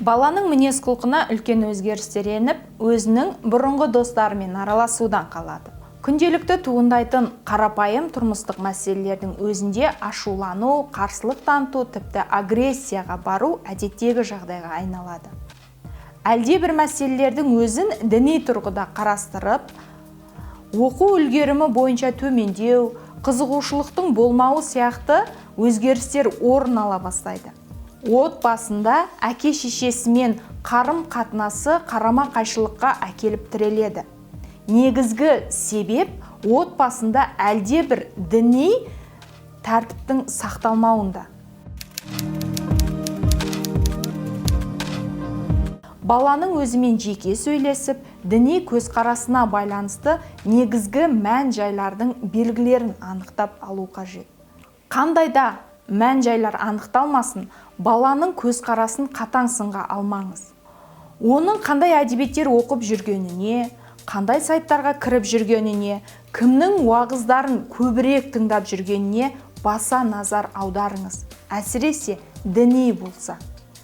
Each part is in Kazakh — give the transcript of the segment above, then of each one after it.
Баланың мінез-құлқына үлкен өзгерістер еніп, өзінің бұрынғы достарымен араласудан қалады. Күнделікті туындайтын қарапайым тұрмыстық мәселелердің өзінде ашулану, қарсылық таныту, тіпті агрессияға бару әдеттегі жағдайға айналады. Әлде бір мәселелердің өзін діни тұрғыда қарастырып, оқу үлгерімі бойынша төмендеу, қызығушылықтың болмауы сияқты өзгерістер орын ала бастайды. Отбасында әке-шешесімен қарым-қатынасы қарама-қайшылыққа әкеліп тіреледі. Негізгі себеп отбасында әлде бір діни тәртіптің сақталмауында. Баланың өзімен жеке сөйлесіп, діни көзқарасына байланысты негізгі мән-жайлардың белгілерін анықтап алу қажет. Қандай да мән-жайлар анықталмасын, баланың көзқарасын қатаң сынға алмаңыз. Оның қандай әдебиеттер оқып жүргеніне, қандай сайттарға кіріп жүргеніне, кімнің уағыздарын көбірек тыңдап жүргеніне баса назар аударыңыз. Әсіресе діни болса.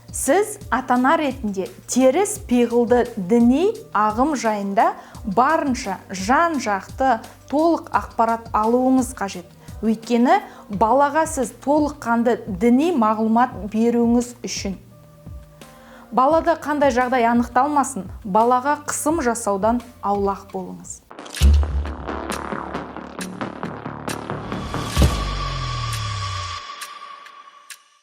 Сіз ата-ана ретінде теріс пиғылды діни ағым жайында барынша жан-жақты толық ақпарат алуыңыз қажет. Өйткені балаға сіз толыққанды діни мағлұмат беруіңіз үшін. Балада қандай жағдай анықталмасын, балаға қысым жасаудан аулақ болыңыз.